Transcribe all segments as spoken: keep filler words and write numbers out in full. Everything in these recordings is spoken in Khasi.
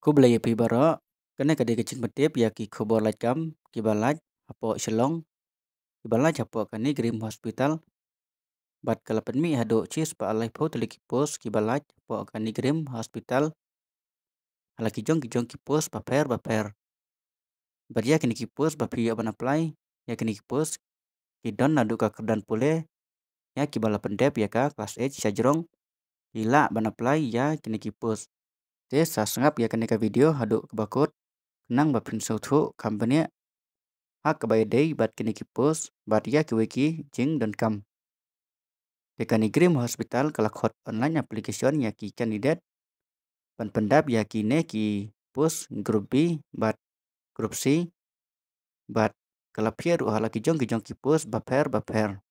Khublei ïa phi baroh. Kane ka dei ka jingpyntip ïa ki khubor lait kam kiba lait hapoh Shillong, kiba lait hapoh ka NEIGRIHMS Hospital. Bad ka la pynmih haduh shispah laiphew tylli ki post kiba lait hapoh ka NEIGRIHMS Hospital ha la ki jong ki jong ki post bapher bapher. Bad ïa kine ki post ba phi ïoh ban apply ïa kine ki post ki don naduh ka kyrdan pule ïa kiba la pyndep ïa ka class eight shajrong ki lah ban apply ïa kine ki post. Te sa sngap ïa kane ka video haduh kaba kut khnang ba phin sngewthuh kham bniah ha kaba ïadei bad kine ki post bad ïa kiwei ki jingdonkam. Te ka NEIGRIHMS Hospital ka la khot online application ïa ki candidate ban pyndap ïa kine ki post Group B bad Group C, bad ka la phiah ruh ha la ki jong ki jong ki post bapher bapher.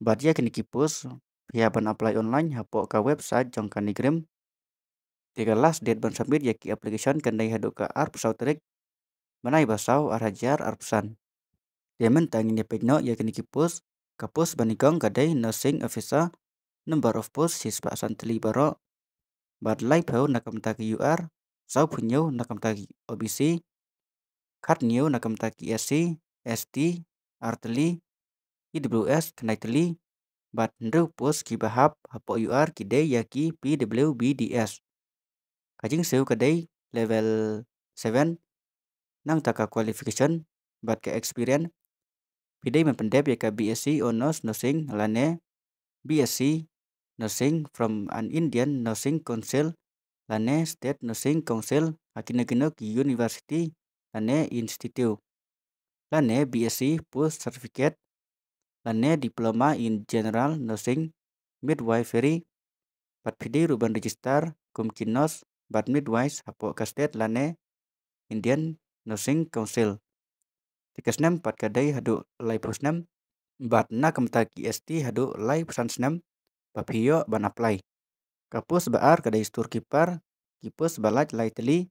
Bad ïa kine ki post phi hap ban apply online hapoh ka website jong ka NEIGRIHMS. Te ka last date ban submit ïa ki application kan dei haduh ka arphew saw tarik bnai ba saw ar hajar arphew san. Te mynta ngin ïa peit noh ïa kine ki post. Ka post ba nyngkong ka dei nursing officer, number of post shispah san tylli baroh. Bad laiphew na ka bynta ki U R, sawphew hynñiew na ka bynta ki O B C, khathynñiew na ka bynta ki S C, S T, ar tylli, E W S khyndai tylli, bad hynriew post kiba hap hapoh U R ki dei ïa ki P W B D S. Ka jingsiew ka dei level seven, nangta ka qualification bad ka experience phi dei ban pyndep ïa ka B S c Honours Nursing lane B S c Nursing from an Indian Nursing Council lane State Nursing Council ha kino kino ki university lane institute, lane B S c post certificate lane diploma in general nursing midwifery. Bad phi dei ruh ban register kum ki nurse bad midwives hapoh ka state lane Indian Nursing Council. Te ka snem pat ka dei haduh laiphew snem, bad na ka bynta ki S T haduh laiphew san snem ba phi ïoh ban apply. Ka post ba ar ka dei storekeeper, ki post ba lait lai tylli,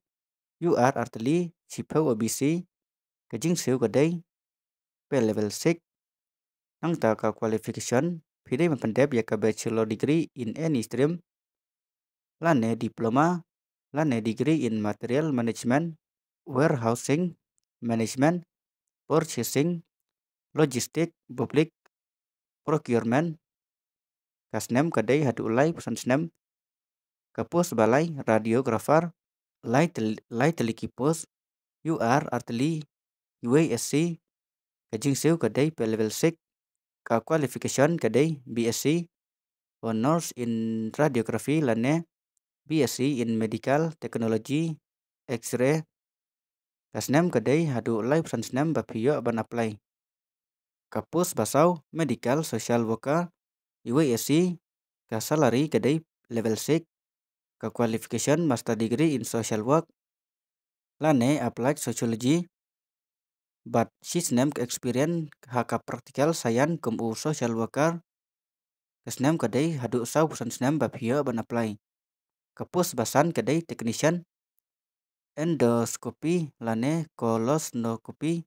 U R ar tylli, shiphew O B C, ka jingsiew ka dei pay level six. Nangta ka qualification phi dei ban pyndep ïa ka bachelor degree in any stream, lane diploma, lane degree in material management, warehousing management, purchasing, logistic, public procurement. Ka snem ka dei haduh laiphew san snem. Ka post ba lai radiographer, lai tyl-, lai tylli ki post, U R ar tylli, U A S C, ka jingsiew ka dei pay level six, ka qualification ka dei B S c Honours in Radiography lane B S c in Medical Technology, X-ray. Ka snem ka dei haduh laiphew san snem ba phi ïoh ban apply. Ka post ba saw medical social worker, U A S C, ka salary ka dei level six, ka qualification master degree in social work lane applied sociology, bad shi snem ka experience ha ka practical science kum u social worker. Ka snem ka dei haduh sawphew san snem ba phi ïoh ban apply. Ka post ba san ka dei technician endoscopy lane colonoscopy,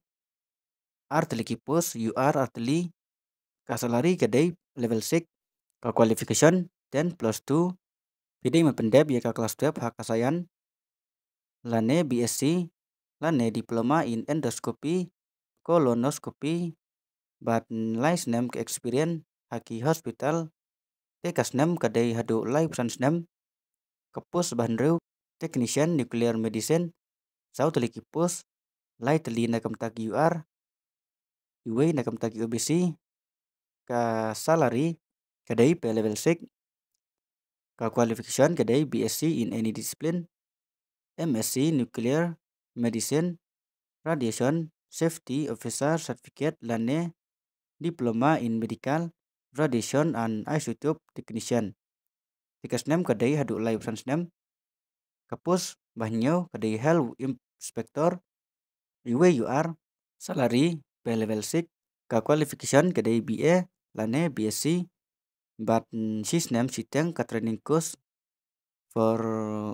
ar tylli ki post, U R ar tylli. Ka salary ka dei level six, ka qualification ten plus two, phi dei ban pyndep ïa ka class twelve ha ka science lane B S c lane diploma in endoscopy, colonoscopy, bad lai snem ka experience ha ki hospital. Te ka snem ka dei haduh laiphew san snem. Ka post ba hynriew, technician nuclear medicine, saw tylli ki post, lai tylli na ka bynta ki U R, uwei na ka bynta ki O B C. Ka salary ka dei pay level six, ka qualification ka dei B S c in any discipline, M S c nuclear medicine, radiation safety officer certificate lane diploma in medical radiation and isotope technician. Te ka snem ka dei haduh laiphew san snem. Ka post ba hynñiew ka dei health inspector, uwei U R, salary pay level six, ka qualification ka dei B A lane B S c, bad shi snem shiteng ka training course for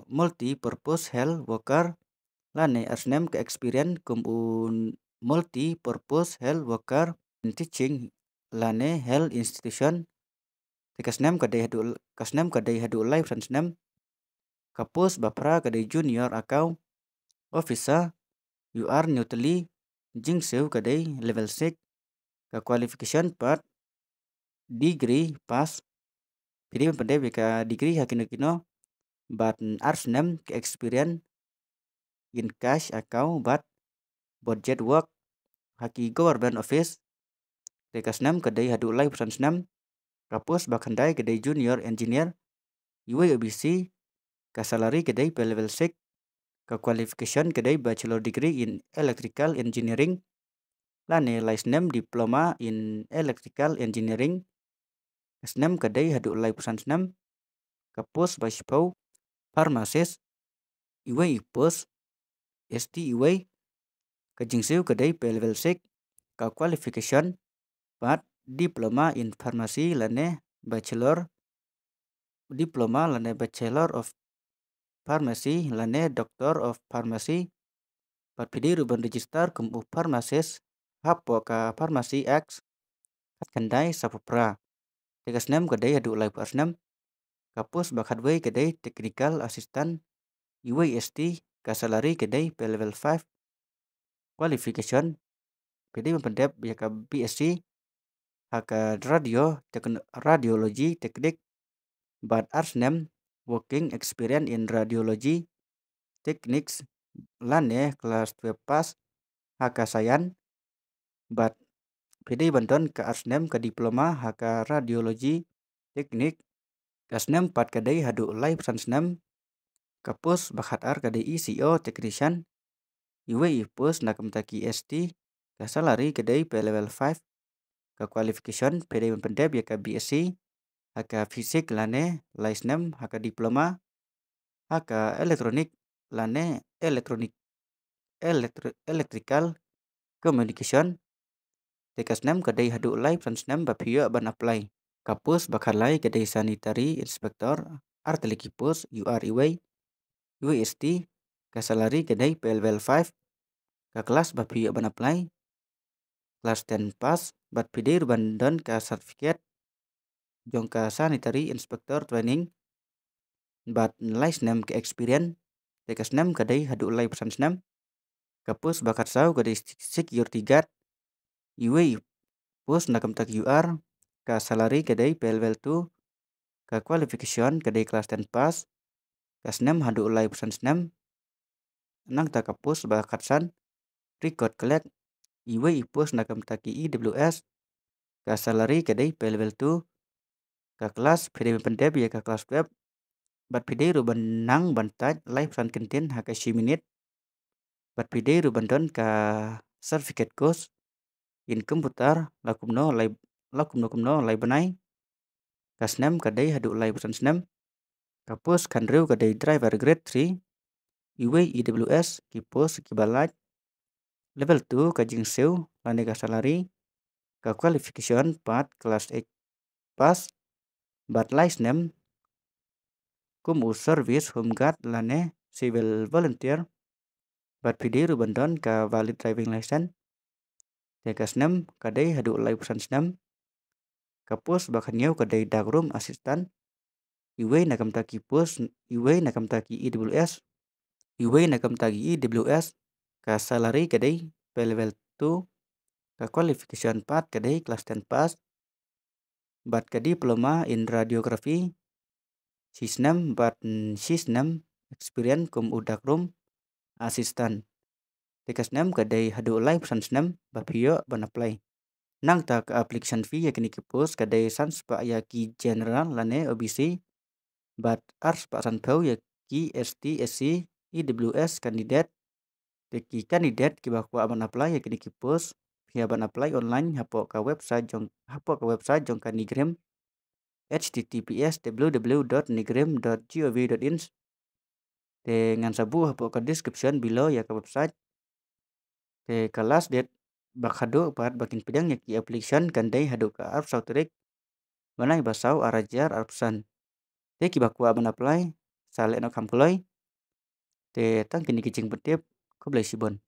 multi-purpose health worker, lane ar snem ka experience kum u multi-purpose health worker in teaching lane health institution. Te ka snem ka dei haduh, ka snem ka dei haduh laiphew san snem. Ka post ba phra ka dei junior account officer, U R hynñiew tylli, jingsiew ka dei level six, ka qualification pat degree pass, phi dei ban pyndep ïa ka degree ha kino kino, bad ar snem ka experience in cash account bad budget work ha ki government office. Te ka snem ka dei haduh laiphew san snem. Ka post ba khyndai ka dei junior engineer, uwei O B C, ka salary ka dei pay level six, ka qualification ka dei bachelor degree in electrical engineering lane lai snem diploma in electrical engineering. Ka snem ka dei haduh laiphew san snem. Ka post ba shiphew, pharmacist, uwei i post, S T uwei, ka jingsiew ka dei pay level six, ka qualification pat diploma in pharmacy lane bachelor, diploma lane bachelor of pharmacy lane doctor of pharmacy. Bad phi dei ruh ban register kum u pharmacist hapoh ka Pharmacy Act khatkhyndai sawphew phra. Te ka snem ka dei haduh laiphew ar snem. Ka post ba khatwei ka dei technical assistant, uwei S T, ka salary ka dei pay level five, qualification, phi dei ban pyndep ïa ka B S c ha ka radio techn-, radiology technique, bad ar snem working experience in radiology techniques lane class twelve pass ha ka science, bad phi dei ban don ka ar snem ka diploma ha ka radiology technique. Ka snem pat ka dei haduh laiphew san snem. Ka post ba khatar ka dei E C O technician, uwei i post na ka bynta ki S T, ka salary ka dei pay level five, ka qualification phi dei ban pyndep ïa ka B S c ha ka physics lane lai snem ha ka diploma ha ka electronic lane electronic, electri-, electrical communication. Te ka snem ka dei haduh laiphew san snem ba phi ïoh ban apply. Ka post ba khatlai ka dei sanitary inspector, ar tylli ki post, U R uwei, uwei S T, ka salary ka dei pay level five, ka class ba phi ïoh ban apply, class ten pass, bad phi dei ruh ban don ka certificate jong ka sanitary inspector training bad lai snem ka experience. Te ka snem ka dei haduh laiphew san snem. Ka post ba khatsaw ka dei sec-, security guard, uwei i post na ka bynta ki U R, ka salary ka dei pay level two, ka qualification ka dei class ten pass, ka snem haduh laiphew san snem. Nangta ka post ba khatsan, record clerk, uwei i post na ka bynta ki E W S, ka salary ka dei pay level two, ka class phi dei ban pyndep ïa ka class twelve, bad phi dei ruh ban nang ban tait laiphew san kyntien ha ka shi minit, bad phi dei ruh ban don ka certificate course in computer la kumno lai, la kumno kumno lai bnai. Ka snem ka dei haduh laiphew san snem. Ka post khathynriew ka dei driver grade three, uwei E W S, ki post kiba lait. Level two ka jingsiew lane ka salary, ka qualification pat class eight pass, bad lai snem kum u service home guard lane civil volunteer, bad phi dei ruh ban don ka valid driving license. Te ka snem ka dei haduh laiphew san snem. Ka post ba khathynñiew ka dei dark room assistant, uwei na ka bynta ki post, uwei na ka bynta ki E W S, uwei na ka bynta ki E W S, ka salary ka dei pay level two, ka qualification pat ka dei class ten pass, bad ka diploma in radiography shi snem bad, mm, shi snem experience kum u dark room assistant. Te ka snem ka dei haduh laiphew san snem ba phi ïoh ban apply. Nangta ka application fee ïa kine ki post ka dei san spah ïa ki general lane O B C, bad ar spah sanphew ïa ki S T, S C, E W S candidate. Te ki candidate kiba kwah ban apply ïa kine ki post, phi hap ban apply online hapoh ka website jong, hapoh ka website jong ka NEIGRIHMS, H T T P S W W W dot neigrim dot gov dot in. Te ngan sa buh hapoh ka description below ïa ka website. Te ka last date ba khadduh pat ba kin pdiang ïa ki application kan dei haduh ka arphew saw tarik bnai ba saw ar hajar arphew san. Te kiba kwah ban apply sa leh noh kham kloi. Te tang kine ki jingpyntip, khublei shibun.